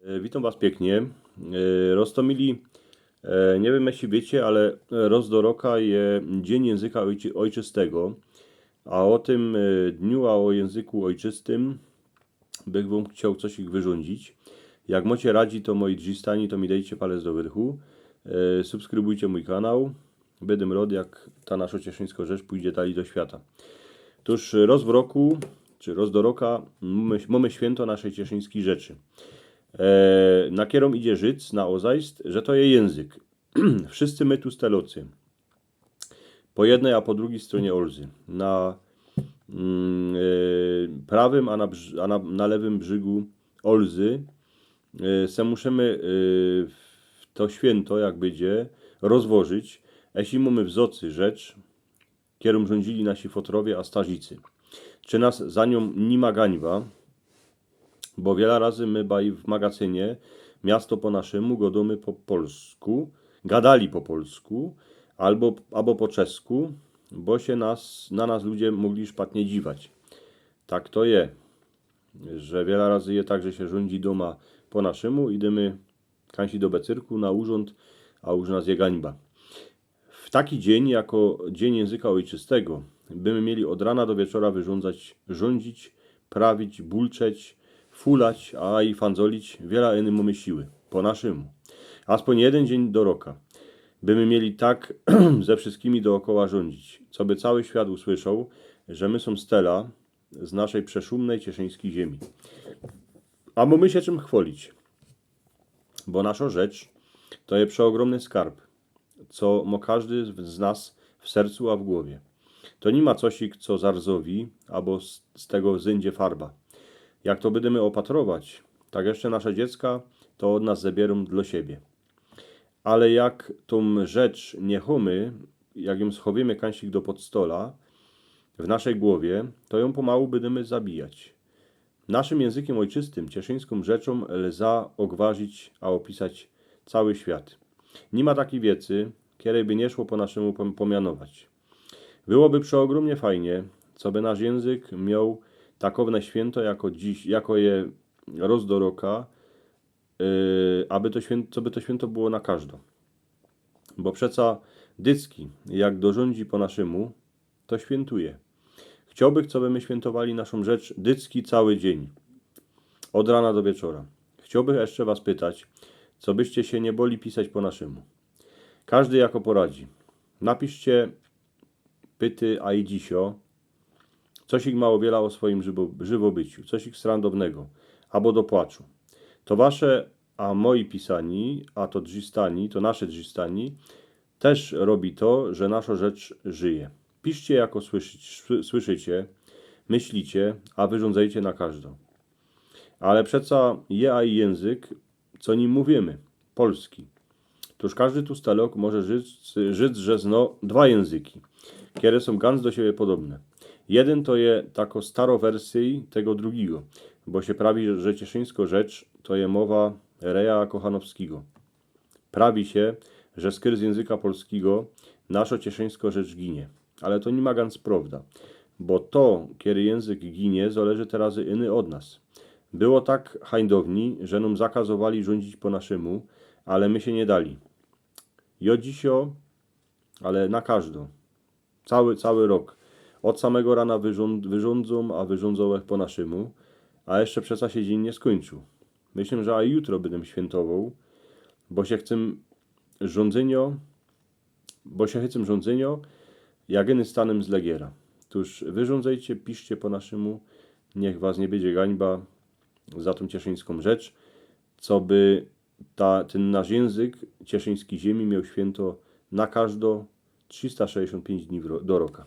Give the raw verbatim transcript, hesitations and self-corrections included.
E, Witōm was piyknie. E, Roztōmili, e, niy wiym, jeśli wiycie, ale roz do roka je Dziyń Jynzyka Ojczy-, Ojczystego, a ô tym, e, dniu, a ô jynzyku ojczystym bych wōm chcioł coś ich wyrzuncić. Jak mocie radzi, to moi drzistani, to mi dejcie palec do wyrchu. E, subskrybujcie mōj kanał. Bydym rod, jak ta naszo cieszyńsko rzecz pōjdzie dalij do świata. Tōż roz w roku, czy roz do roka, mōmy, mōmy świynto naszyj cieszyńskij rzeczy. E, na kierōm idzie życ na ozajst, że to je jynzyk. Wszyscy my tu stelocy. Po jednyj, a po drugij strōnie Olzy. Na, mm, e, prawym, a na, brz- a na, na lewym brzygu Olzy, e, se musimy, e, w to świynto, jak bydzie, rozwożyć, jeśli mōmy w zocy rzecz, kierōm rządzili nasi fotrowie, a starzicy. Czy nas za niōm niy ma gańba? Bo wiela razy my baj w magacynie miasto po naszymu godōmy po polsku, gadali po polsku, albo, abo po czesku, bo sie nas, na nas ludzie mogli szpatnie dziwać. Tak to je, że wiela razy je tak, że sie rządzi dōma po naszymu, idymy kańsi do becyrku na urząd, a już nas je gańba. W taki dziyń, jako Dziyń Jynzyka Ojczystego, bymy mieli ôd rana do wieczora wyrządzać, rządzić, prawić, bulczeć, fulać, a i fandzolić, wiela iny mōmy siły, po naszymu. Aspōń jedyn dziyń do roka. Bymy mieli tak ze wszyskimi dookoła rządzić, co by cały świat usłyszoł, że my sōm stela z naszyj przeszumnyj cieszyńskij ziymi. A mōmy sie czym chwolić, bo naszo rzecz to je przeôgrōmny skarb, co mo kożdy z nas w sercu, a w gowie. To niy ma cosik, co zarzowi, abo z, z tego zydzie farba. Jak to bydymy ôpatrować, tak jeszcze nasze dziecka to ôd nas zebierōm dlo siebie. Ale jak tōm rzecz niy chōmy, jak jōm schowymy kańsik do podstola, w naszyj gowie, to jōm pomału bydymy zabijać. Naszym jynzykiym ojczystym, cieszyńskōm rzeczōm lza ôgwarzić, a ôpisać cały świat. Niy ma takij wiecy, kerej by niy szło po naszymu pōm-, pōmianować. Byłoby przeôgrōmnie fajnie, co by nasz jynzyk mioł takowne świynto, jako dziś, jako je roz do roka, yy, aby to świyn-, co by to świynto było na kożdo. Bo przeca dycki, jak dorządzi po naszymu, to świyntuje. Chciołbych, co by my świyntowali naszōm rzecz dycki cały dziyń. Ôd rana do wieczora. Chciołbych jeszcze was pytać, co byście sie niy boli pisać po naszymu. Kożdy jako poradzi. Napiszcie pyty, a i dzisio, cosik mało wiela ô swojim żywo-, żywobyciu, cosik strandownego, abo do płaczu. To wasze, a moje pisani, a to drzistani, to nasze drzistani, tyż robi to, że naszo rzecz żyje. Piszcie, jako słyszyć-, sły-, słyszycie, myślicie, a wyrządzejcie na kożdo. Ale przeca je a i jynzyk, co nim mōwimy, polski. Tōż kożdy tu stelok może życ, życ, że zno dwa jynzyki, kere sōm gans do siebie podobne. Jedyn to je tako staro wersyj tego drugigo, bo sie prawi, że cieszyńsko rzecz to je mowa Reja Kochanowskigo. Prawi sie, że skyr z jynzyka polskigo naszo cieszyńsko rzecz ginie. Ale to niy ma gans prowda, bo to, kery jynzyk ginie, zależy terazy iny ôd nas. Było tak hańdowni, że nōm zakazowali rządzić po naszymu, ale my sie niy dali. Jo dzisio, ale na kożdo. Cały, cały rok. Ôd samego rana wyrząd-, wyrządzōm, a wyrządzōm po naszymu, a jeszcze przeca sie dziyń niy skōńczōł. Myślę, że a jutro bydym świyntowoł, bo sie chcym rządzynio, bo sie chycym rządzynio, jak iny stanym z legiera. Tōż wyrządzejcie, piszcie po naszymu, niych was niy bydzie gańba za tōm cieszyńskōm rzecz, co by ta, tyn nasz jynzyk cieszyńskij ziymi mioł świynto na kożdo trzysta sześćdziesiōnt piyńć dni w ro-, do roka.